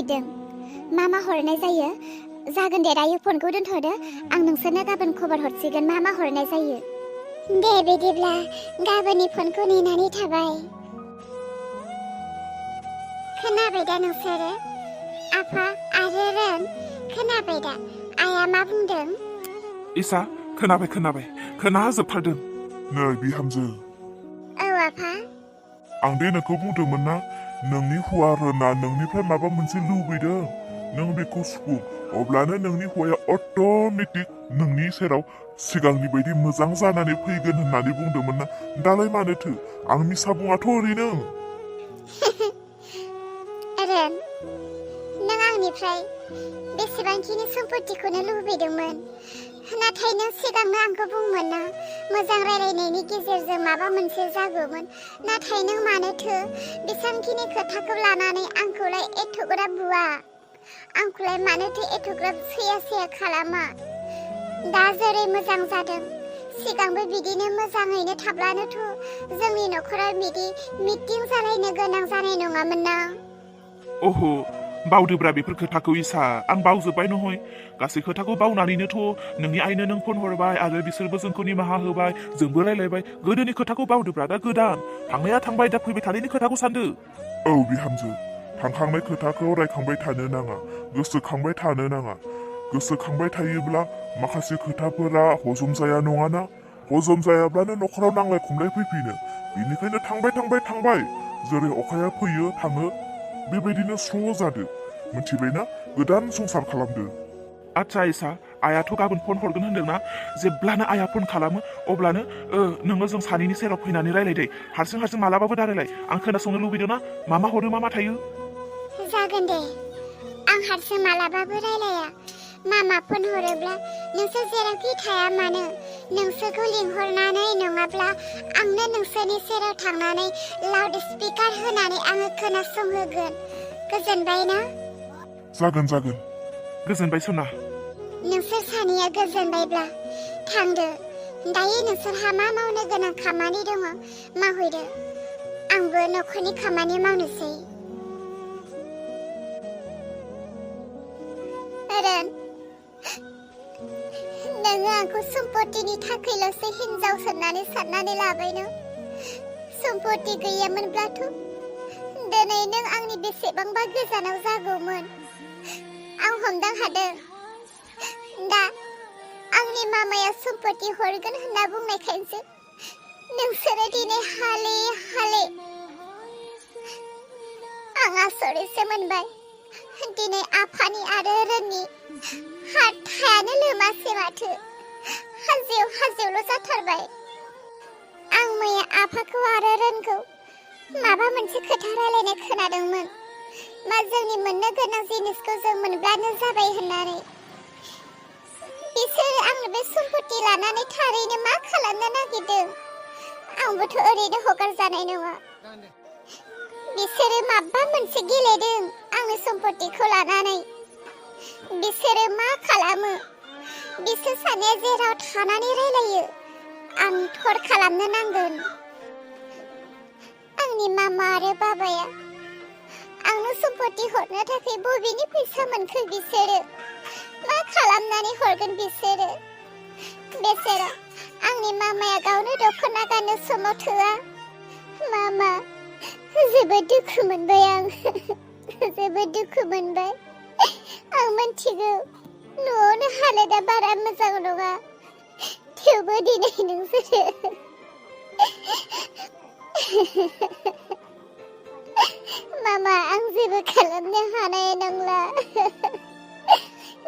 नागिरदों। मा हरनाय जायो? जागोन दे, दायो फनखौ दोनथ'दो। आं नोंसोरनो गाबोन खबर हरसिगोन मा हरनाय जायो। दे बिदिब्ला गाबोननि फनखौ नेनानै थाबाय। खोनाबाय दा नोंसोरो? आफा आरो रोन, खोनाबाय दा आइया मा बुंदों? इसा खोनाबाय खोनाजोबथारदों। नै बिहामजो, औ आफा। आं दे नोंखौ बुंदोंमोन ना, नोंनि हौवा रोना नोंनिफ्राय माबा मोनसे लुबैदों, नों बेखौ सुफुं, अब्लानो नोंनि हौवाया अट'मेटिक नोंनि सेराव सिगांनि बायदि मोजां जानानै फैगोन होननानै बुंदोंमोन ना। दालाय मानोथो आं मिसा बुङाथ' ओरैनो। रोन, नों आंनिफ्राय बेसेबांखिनि सम्पतिखौनो लुबैदोंमोन, नाथाय नों सिगांनो आंखौ बुंमोन ना मोजां रायलायनायनि गेजेरजों माबा मोनसे जागौमोन। नाथाय नों मानोथो बेसांखिनि खोथाखौ लानानै आंखौलाय एथ'ग्राब बुवा? आंखौलाय मानोथो एथ'ग्राब सैया खालामा? दा जेरै मोजां जादों, सिगांबो बिदिनो मोजाङैनो थाब्लानोथ' जोंनि न'खराव बिदि मिटिं जालायनो गोनां जानाय नङामोन ना। ओह बावदोब्रा बेफोर खोथाखौ इसा, आं बावजोब्बाय नहय। गासै खोथाखौ बावनानैनोथ' नोंनि आइनो नों फन हरबाय आरो बिसोरबो जोंखौ निमाहा होबाय, जोंबो रायलायबाय। गोदोनि खोथाखौ बावदोब्रा, दा गोदान थांनाया थांबाय, दा फैबाय थानायनि खोथाखौ सानदो। औ बिहामजो, थांखांनाय खोथाखौ रायखांबाय थानो नाङा, गोसोखांबाय थानो नाङा। गोसोखांबाय थायोब्ला माखासे खोथाफोरा हजम जाया नङाना। हजम जायाब्लानो न'खराव नांलाय खमलाय फैफिनो। बेनिखायनो थांबाय, जेरै अखाया फैयो थाङो, बेबायदिनो स्र' जादो। मिथिबायना? गोदान संसार खालामदो। आदसा इसा, आइयाथ' गाबोन फन हरगोन होनदोंना? जेब्लानो आइया फन खालामो अब्लानो नोङो जों सानैनि सेराव फैनानै रायलायदे। हारसिं मालाबाबो दारायलाय। आं खोनासंनो लुबैदों ना मा हरो मा थायो। जागोन दे, आं हारसिं मालाबाबो रायलाया। मामा फन हरोब्ला नोंसोर जेरावखि थाया मानो नोंसोरखौ लिंहरनानै नङाब्ला आंनो नोंसोरनि सेराव थांनानै लाउड स्पिकार होनानै आङो खोनासंहोगोन। गोजोनबाय ना? जागोन। गोजोनबाय सना। नोंसोर सानैया गोजोनबायब्ला थांदो। दायो नोंसोरहा मा मावनो गोनां खामानि दङ मावहैदो। आंबो न'खरनि खामानि मावनोसै। रोन, नोङो आंखौ सम्पतिनि थाखायल'सो हिनजाव साननानै लाबाय नों। सम्पति गैयामोनब्लाथ' दिनै नों आंनि बेसेबांबा गोजानाव जागौमोन। आं हमदां हादों। दा आंनि मामाया सम्पति हरगोन होनना बुंनायखायसो नोंसोरो दिनै हाले आं आसरितसो मोनबाय। दिनै आफानि आरो रोननि हाथायानो लोमासै माथो। हाजेवल' जाथारबाय। आं मैया आफाखौ आरो रोनखौ माबा मोनसे खोथा रायलायनाय खोनादोंमोन। मा जोंनि मोननो गोनां जिनिसखौ जों मोनब्लानो जाबाय होननानै। बिसोरो आंनो बे सम्पति लानानै थारैनो मा खालामनो नागिरदों? आंबोथ' ओरैनो हगारजानाय नङा। बिसोरो माबा मोनसे गेलेदों आंनि सम्पतिखौ लानानै। बिसोरो मा खालामो? बिसोर सानैया जेराव थानानै रायलायो आं थर खालामनो नांगोन। आंनि मामा आरो बाबाया आंनो सम्पति हरनो थाखाय बबेनि फैसा मोनखो बिसोरो? मा खालामनानै हरगोन बिसोरो? बेसेरा आंनि मामाया गावनो दख'ना गाननो समाव थोआ। मामा, जोबोद दुखु मोनबाय आं। जोबोद दुखु मोनबाय। आं मिथिगौ न'आवनो हालोदा बारा मोजां नङा। थेवबो दिनै नोंसोरो मामा, आं जेबो खालामनो हानाय नंला।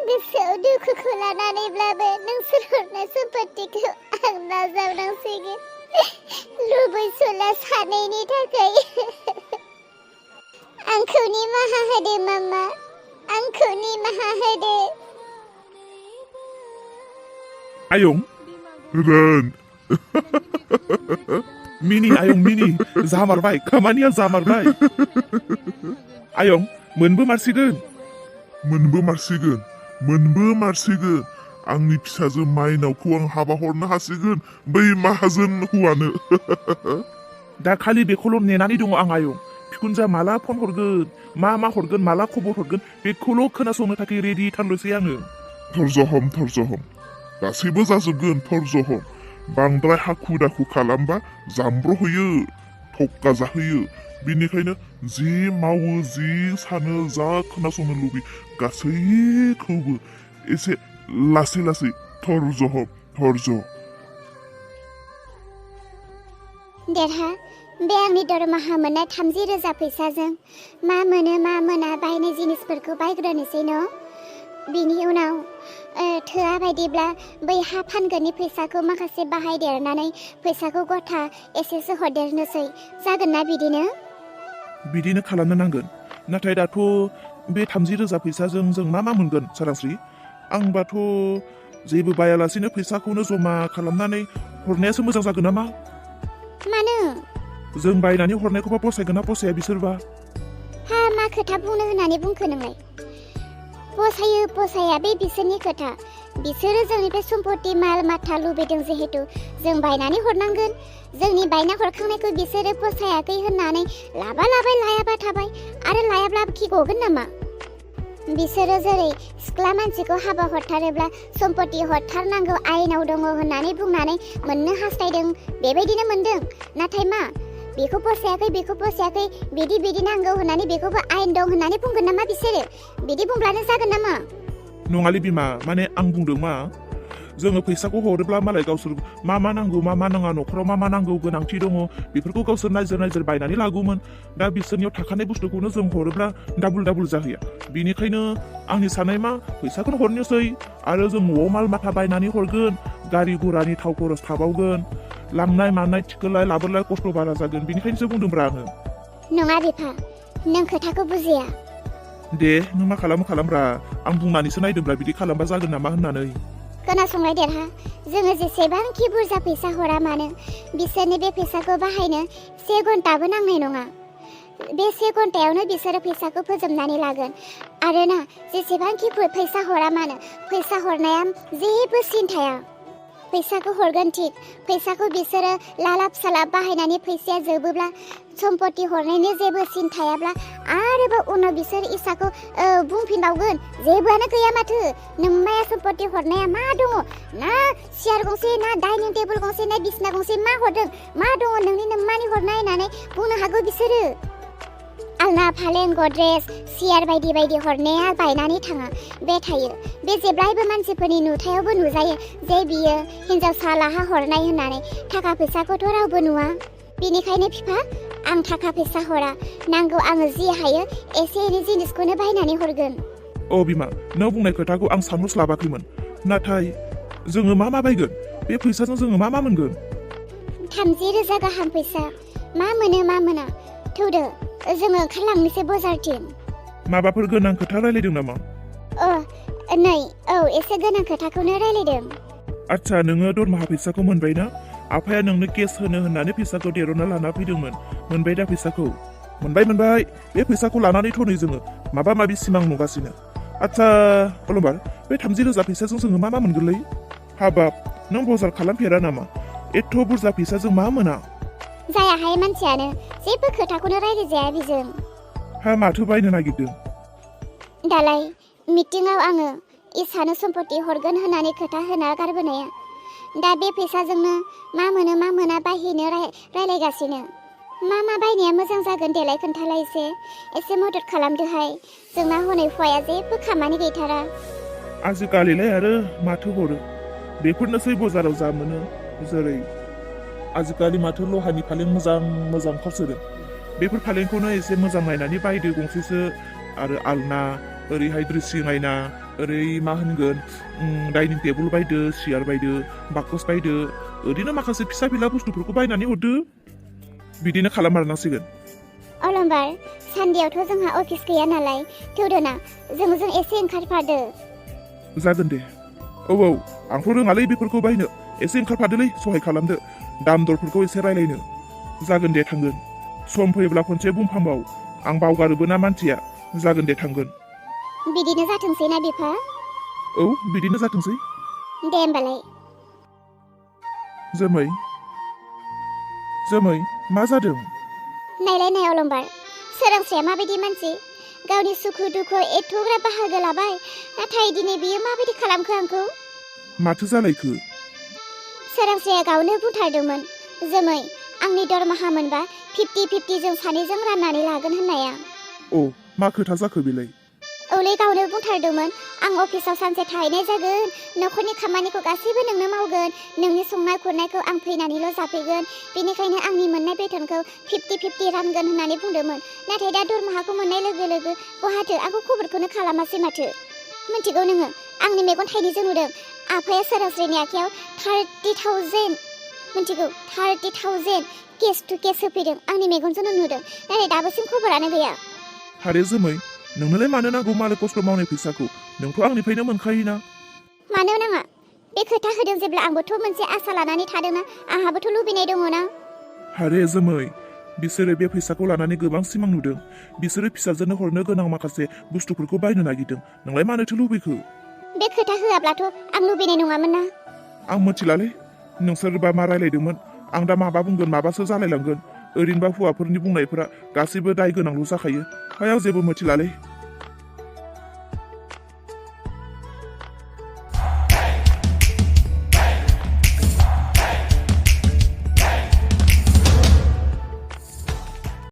गोसोआव दुखुखौ लानानैब्लाबो नोंसोर हरनाय सम्पतिखौ आं नाजावनांसिगोन। लुबैसुला सानैनि थाखाय। आंखौ निमाहा होदो मामा, आंखौ निमाहा होदो। आयं रोन, आयं मिनि जामारबाय, खामानिया जामारबाय। आयं मोनबो मारसिगोन। आंनि फिसाजो माइनावखौ आं हाबा हरनो हासिगोन बै माहाजोन हौवानो। दा खालि बेखौल' नेनानै दङ आं आयं। बिखुनजा माला फन हरगोन मा हरगोन माला खबर हरगोन बेखौल' खोनासंनो थाखाय रेडि थारल'सै आङो। धर्ज हम गासैबो जाजोबगोन धर्ज हम। बांद्राय हाखु दाखु खालामबा जामब्र होयो थक्का जाहोयो। बिनिखायनो जि मावो जि सानो जा खोनासंनो लुबैयो गासैखौबो एसे लासै लासै धर्ज हम धर्ज। देरहा बे आंनि दरमाहा मोननाय 30,000 फैसाजों मा मोनो मा मोना बायनाय जिनिसफोरखौ बायग्रोनोसै न'। बिनि उनाव थोआ बायदिब्ला बै हा फानगोननि फैसाखौ माखासे बाहायदेरनानै फैसाखौ गथा एसेसो हरदेरनोसै। जागोन ना बिदिनो? बिदिनो खालामनो नांगोन। नाथाय दाथ' बे 30,000 फैसाजों जों मा मोनगोन सारांस्रि? आंबाथ' जेबो बायालासेनो फैसाखौनो जमा खालामनानै हरनायासो मोजां जागोन नामा? मानो? जों बायनानै हरनायखौबा फसायगोन ना फसाया बिसोरबा? हा मा खोथा बुंनो होननानै बुंखो नोंलाय? फसायो फसाया बे बिसोरनि खोथा। बिसोरो जोंनिफ्राय सम्पति माल माथा लुबैदों जिहेतु जों बायनानै हरनांगोन। जोंनि बायना हरखांनायखौ बिसोरो फसायाखै होननानै लाबा लाबाय लायाबा थाबाय आरो लायाब्ला खि गगोन नामा? बिसोरो जेरै सिख्ला मानसिखौ हाबा हरथारोब्ला सम्पति हरथारनांगौ आयेनाव दङ होननानै बुंनानै मोननो हास्थायदों बेबायदिनो मोनदों। नाथाय मा बेखौ फसायाखै बिदि नांगौ होननानै बेखौबो आयेन दं होननानै बुंगोन नामा बिसोरो? बिदि बुंब्लानो जागोन नामा? नङालै बिमा, माने आं बुंदों मा जोङो फैसाखौ हरोब्ला मालाय गावसोर मा नांगौ मा नाङा न'खराव मा नांगौ गोनांथि दङ बेफोरखौ गावसोर नायजोर बायनानै लागौमोन। दा बिसोरनियाव थाखानाय बुस्थुखौनो जों हरोब्ला डाबल जाहैया। बिनिखायनो आंनि साननाय मा फैसाखौनो हरनोसै आरो जों न'आव माल माथा बायनानै हरगोन। गारि गुरानि थाव खरस थाबावगोन। लांनाय मानाय थिखोलाय लाबोलाय खस्थ' बारा जागोन। बिनिखायनोसो बुंदोंब्रा आङो। नङा बिफा, नों खोथाखौ बुजिया। दे नों मा खालामब्रा, आं बुंनानैसो नायदोंब्रा बिदि खालामबा जागोन नामा होननानै। खोनासंलाय देरहा, जोङो जेसेबांखि बुरजा फैसा हरा मानो बिसोरनि बे फैसाखौ बाहायनो 1 घन्टाबो नांनाय नङा। बे 1 घन्टायावनो बिसोरो फैसाखौ फोजोबनानै लागोन। आरोना जेसेबांखि फैसा हरा मानो फैसा हरनाया जेबो सिन थाया। फैसाखौ हरगोन थिक, फैसाखौ बिसोरो लालाब सालाब बाहायनानै फैसाया जोबोब्ला सम्पति हरनायनि जेबो सिन थायाब्ला आरोबाव उनाव बिसोर इसाखौ बुंफिनबावगोन जेबोआनो गैया माथो, नोम्माया सम्पति हरनाया मा दङ? ना सियार गंसे, ना डाइनिं टेबोल गंसे, ना बिसना गंसे मा हरदों? मा दङ नोंनि नोम्मानि हरनाय होननानै बुंनो हागौ बिसोरो। आलना फालें गद्रेज सियार बायदि हरनाया बायनानै थाङा, बे थायो। बे जेब्लायबो मानसिफोरनि नुथायावबो नुजायो जे बियो हिन्जावसा लाहा हरनाय होननानै। थाखा फैसाखौथ' रावबो नुवा। बेनिखायनो बिफा, आं थाखा फैसा हरा। नांगौ आङो जि हायो एसे एनै जिनिसखौनो बायनानै हरगोन। अ बिमा, नों बुंनाय खोथाखौ आं सानहरस्लाबाखैमोन। नाथाय जोङो मा बायगोन? बे फैसाजों जोङो मा मोनगोन? 30,000 गाहाम फैसा। मा मोनो मा मोना थौदो, जोङो ओंखारलांनोसै बाजारथिं। माबाफोर गोनां खोथा रायलायदों नामा? एसे गोनां खोथाखौनो रायलायदों। आच्छा, नोङो दरमाहा फैसाखौ मोनबाय ना? आफाया नोंनो केस होनो होननानै फैसाखौ देर'ना लाना फैदोंमोन। मोनबाय दा फैसाखौ? मोनबाय। बे फैसाखौ लानानैथ' नै जोङो माबा माबि सिमां नुगासिनो। आच्छा अलंबार, बे 30,000 फैसाजों जोङो मा मोनगोनलै? हाबाब, नों बाजार खालामफेरा नामा? एथ' बुरजा फैसाजों मा मोना? जायाहाय मानसियानो, जेबो खोथाखौनो रायलायजाया बिजों। हा माथो बायनो नागिरदों? दालाय मिटिंआव आङो इसानो सम्पति हरगोन होननानै खोथा होना गारबोनाया, दा बे फैसाजोंनो मा मोनो मा मोना बायहैनो रायलायगासिनो। मा बायनाया मोजां जागोन देलाय खोन्थालाय एसे मदद खालामदोहाय। जोंना हनै हौवाया जेबो खामानि गैथारा। आजिखालिलाय आरो माथो हरो, बेफोरनोसै बाजाराव जा मोनो। जेरै आजिखालि माथो लहानि फालें मोजां ओंखारसोदों। बेफोर फालेंखौनो एसे मोजां नायनानै बायदो गंसेसो। आरो आलना, ओरैहाय ड्रेसिं आयना, ओरै मा होनगोन डाइनिं टेबोल बायदो, सियार बायदो, बाकस बायदो। ओरैनो माखासे फिसा फिला बुस्थुफोरखौ बायनानै हरदो। बिदिनो खालाममारनांसिगोन। अलंबार, सानदेयावथ' जोंहा अफिस गैया नालाय, थौदोना जों एसे ओंखारफादो। जागोन दे। औ आंथ' रोङालै बेफोरखौ बायनो। एसे ओंखारफादोलै, सहाय खालामदो। दाम दरफोरखौ एसे रायलायनो। जागोन दे थांगोन। सम फैयोब्ला खनसे बुंफामबाव, आं बावगारोबो ना मानसिया। जागोन दे थांगोन। बिदिनो जाथोंसै ना बिफा? औ बिदिनो जाथोंसै। दे होमबालाय। जोमै मा जादों? नायलाय अलंबार, सोरांस्रिया माबायदि मानसि गावनि सुखु दुखुआव एथ'ग्राब बाहागो लाबाय नाथाय दिनै बियो माबायदि खालामखो आंखौ माथो जालायखो सोरांस्रिया गावनो बुंथारदोंमोन जोमै आंनि दरमाहा मोनबा 50-50 जों सानैजों राननानै लागोन होननाया अ मा खोथा जाखो बेलाय औलै गावनो बुंथारदोंमोन आं अफिसाव सानसे थाहैनाय जागोन न'खरनि खामानिखौ गासैबो नोंनो मावगोन नोंनि संनाय खुरनायखौ आं फैनानैल' जाफैगोन बेनिखायनो आंनि मोननाय बेथनखौ 50-50 रानगोन होननानै बुंदोंमोन नाथाय दा दरमाहाखौ मोननाय लोगो लोगो बहाथो आंखौ खबरखौनो खालामासै माथो मिथिगौ नोङो आंनि मेगन थाइनैजों नुदों आफाया सोरांस्रिनि आखायाव 30,000 मिथिगौ 30,000 केस टु केस होफैदों आंनि मेगनजोंनो नुदों नाथाय दाबोसिम खबरानो गैया हारे जोमै नोंनोलाय मानो नांगौ मालाय खस्थ' मावनाय फैसाखौ नोंथ' आंनिफ्रायनो मोनखायोना मानो नाङा बे खोथा होदों जेब्ला आंबोथ' मोनसे आसा लानानै थादोंना आंहाबोथ' लुबैनाय दङना हारे जोमै बिसोरो बे फैसाखौ लानानै गोबां सिमां नुदों बिसोरो फिसाजोनो हरनो गोनां माखासे बुस्थुफोरखौ बायनो नागिरदों नोंलाय मानोथो लुबैखो बे खोथा होआब्लाथ' आं लुबैनाय नङामोन ना आं मिथिलालै नोंसोरबा मा रायलायदोंमोन आं दा माबा बुंगोन माबासो जालायलांगोन ओरैनोबा हौवाफोरनि बुंनायफोरा गासैबो दाय गोनांल' जाखायो आं जेबो मिथिलालै